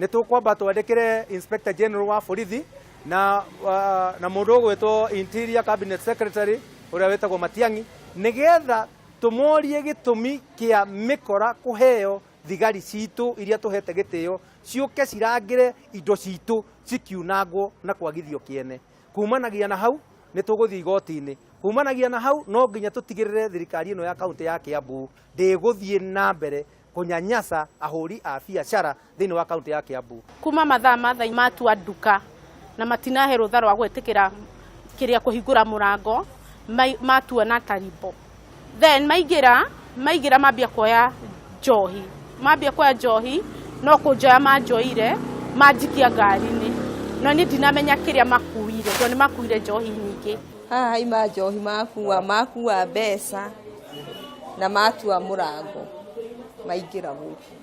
Nĩ tũkwamba twandĩkĩre Inspector General wa borithi na, na mũndũ ũgwĩtwo Interior Cabinet Secretary ũrĩa wĩtagwo Matiang'i, nĩgetha tũmorie gĩtũmi kĩa mĩkora kũheo thigari citũ iria tũhete gĩtĩo ciũke cirangĩre indo citũ cikiunangwo na kwagithio kĩene. Kumanagia na hau nĩ tũgũthiĩ igoti-inĩ. Kumanagia na hau no nginya tũtigĩrĩre thirikari ĩno ya kaũntĩ ya Kiambu ndĩgũthiĩ na mbere kũnyanyasa ahũri a biacara thĩinĩ wa kaũntĩ ya Kiambu. Kuma mathaa ma thaa matua nduka na matinahe rũtha rwa gwĩtĩkĩra kĩrĩa kũhingũra mũrango matua na tarimbo. Then maingĩra maingĩra mambia kuoya njohi, mambia kuoya njohi no kũnjoya manjoire manjikia ngari-inĩ, no niĩ ndinamenya kĩrĩa makuire tondũ nĩ makuire njohi nyingĩ. Haha haima njohi makua, makua mbeca na matua mũrango maingĩra gũkũ.